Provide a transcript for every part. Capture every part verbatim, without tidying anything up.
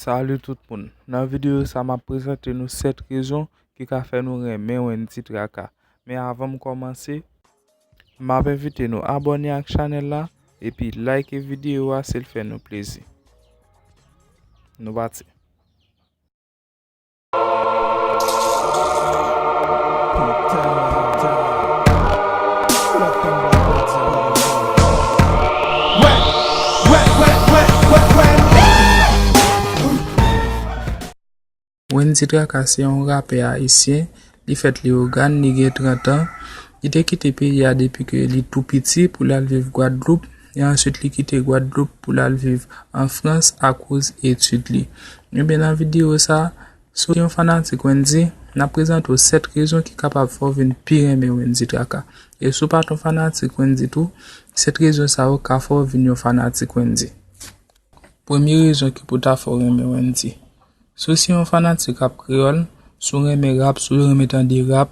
Salut tout moun. Nan videyo sa, m ap prezante nou sèt rezon ki ka fè nou renmen Wendy Traka. Men avan m kòmanse, m ap envite nou abòne ak chanèl la epi like videyo a si l fè nou plezi. Nou pati. Wendy Traka se yon rapè ayisyen. Li fèt Leyogàn, li gen trant an. Li te kite peyi a depi ke li tou piti pou l al viv Gwadloup. E answit, li kite Gwadloup pou l al viv an Frans akoz etid li. Ebyen, nan videyo sa, si w se yon fanatik Wendy, n ap prezante w sèt rezon ki kapab fè w vin pi renmen Wendy Traka. E si w pa t yon fanatik Wendy tou, sèt rezon sa yo ka fè w vin yon fanatik Wendy. Premye rezon ki pou ta fè w renmen Wendy. Si w se yon fanatik rap kreyòl, si w renmen rap, si w renmen tande rap,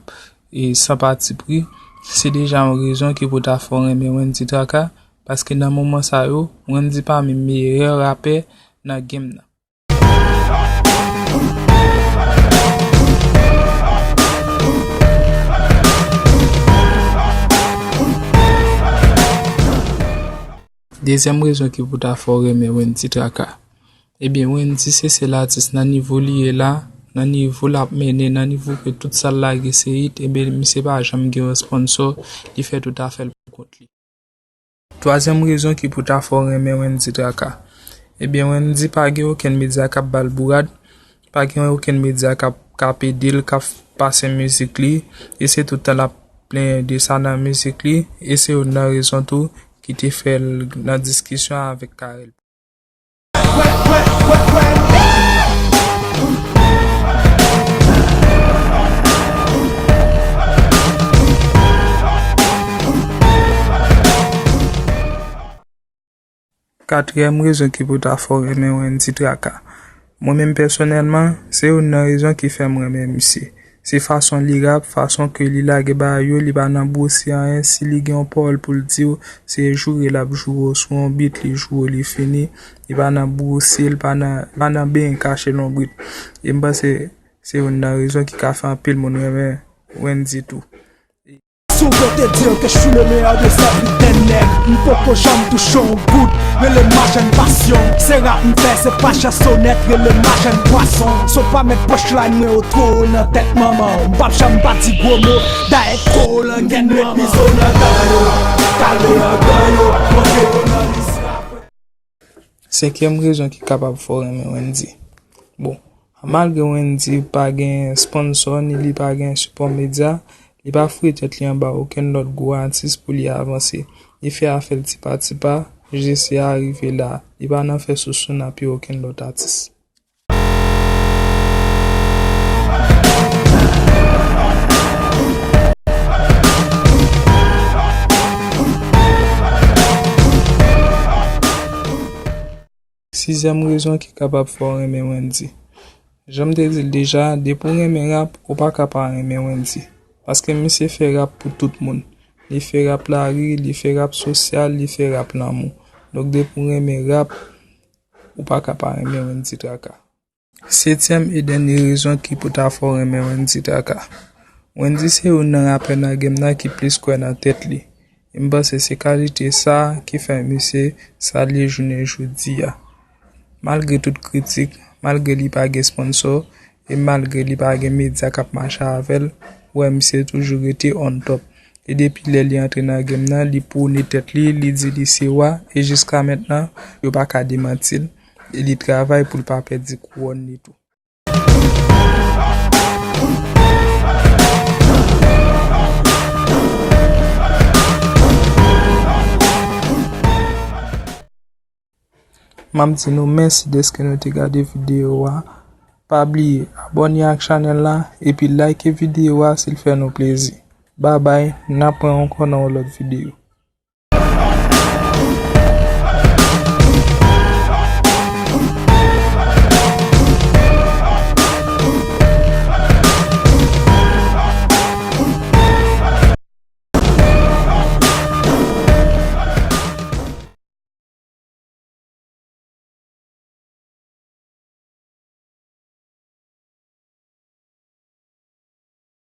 e san patipri, se deja yon rezon ki pou ta fè w renmen Wendy Traka, paske nan moman sa yo, Wendy pami meyè rapè nan game nan. Dezyèm rezon ki pou ta fè w renmen Wendy Traka. Ebyen, Wendy se sèl atis nan nivo li ye la, nan nivo l ap mennen, nan nivo ke tout sa l lage se hit, ebyen, misye pa janm gen yon sponsor, li fè tout afè l pou kont li. Twazyèm rezon ki pou ta fè w renmen Wendy Traka. Ebyen, Wendy pa gen okenn medya k ap ba l bourad, pa gen okenn medya k ap, k ap ede l, k ap pase mizik li, e se tout tan l ap plenyen de sa nan mizik li, e se youn nan rezon tou ki te fè l nan diskisyon avèk Carel. Katriyèm rezon ki pou ta fè w renmen Wendy Traka. Mwen menm pèsonèlman, se youn nan rezon ki fè m renmen misye. Se fason li rap, fason ke li lage bagay yo, li pa nan bwose anyen. Si li gen yon pawòl pou l di w, se joure l ap joure w sou yon beat, li joure w, li fini. Li pa nan bwose, li pa nan, li pa nan benyen kache lonbrit. E m panse se youn nan rezon ki ka fè anpil moun renmen Wendy tou. Si w vle te di ke je suis le meilleur de cette putain de nèg, m poko janm touche yon goud. Rele m majenn pasyon, se rap m fè, se pa chansonèt, rele m majenn pwason. Si w pa met punchline mwen o two nan tèt manman w, m p ap janm pa di gwo mo. Dayè, kò w langèt, met mizo nan dan yo, kale andan yo, montre yo nan lis rapè. Senkyèm rezon ki kapab fè w renmen Wendy. Bon, malgre Wendy pa gen sponsor ni li pa gen sipò medya, li pa foure tèt li anba okenn lòt gwo atis pou li avanse. Li fè afè l ti pa ti pa, jis li arive la. Li pa nan fè sousou nan pye okenn lòt atis. Sizyèm rezon ki kapab fè w renmen Wendy. Jan m te di l deja, depi w renmen rap, ou pa ka pa renmen Wendy. Paske misye fè rap pou tout moun. Li fè rap lari, li fè rap sosyal, li fè rap lanmou. Donk, depi w renmen rap, ou pa ka pa renmen Wendy Traka. Setyèm e dènye rezon ki pou ta fè w renmen Wendy Traka. Wendy se youn nan rapè nan game nan ki plis kwè nan tèt li. E m panse se kalite sa ki fè misye sa l ye jounen jodi a. Malgre tout kritik, malgre li pa gen sponsor, e malgre li pa gen medya k ap mache avè l, ou wè misye toujou rete on top. E depi lè li antre nan game nan, li pwone tèt li, li di li se wa, e jiska mentnan, yo pa ka demanti l. E li travay pou l pa pèdi kouwòn li tou. M ap di nou mèsi dèske nou te gade videyo a. Pa bliye abòne ak chanèl la epi like videyo a si l fè nou plezi. Babay, n ap wè ankò nan yon lòt videyo.